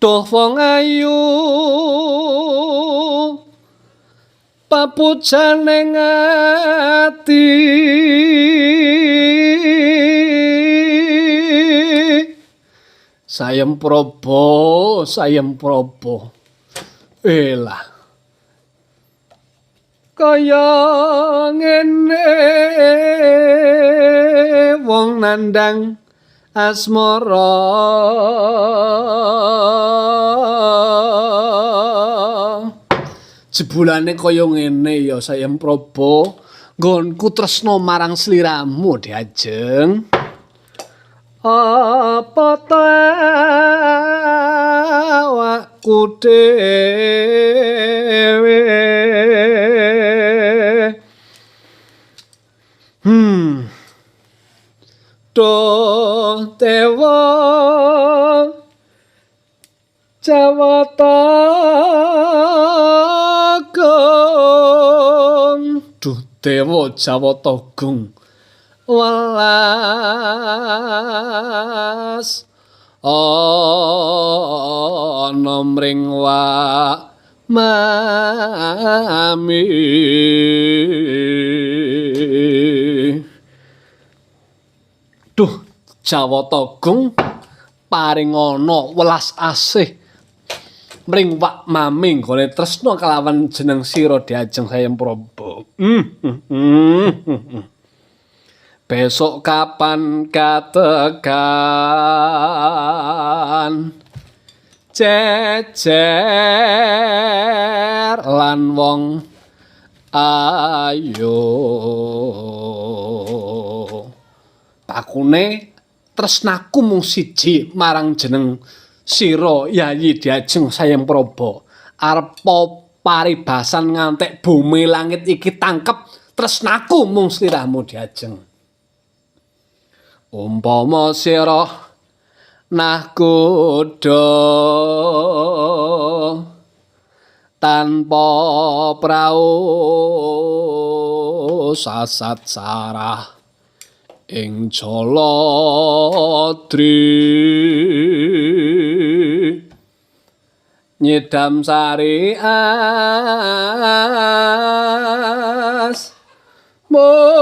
Duh wong ayu papujane ati Sayem Praba, Sayem Praba. Elah. Kaya ngene wong nandang asmara. Jebulane kaya ngene ya Sayem Praba, nggonku tresna marang sliramu Diajeng. Apa tawakku dhewe? Duh dewa Jawata Gung. Duh dewa Jawata Gung. Welas ana mring wak mami. Duh Jawata Gung paring ana welas asih mring wak mami nggone tresna kalawan jeneng sira Diajeng Sayem Praba. Besok kapan katekan jejer lan wong ayu. Pakune tresnaku mung siji marang jeneng sira Yayi Diajeng Sayem Praba. Arepa paribasan ngantek bumi langit iki tangkep tresnaku mung sliramu Diajeng. Umpama sira nahkuda tanpa prau sasat sarah ing Jaladri nyidam sari as mung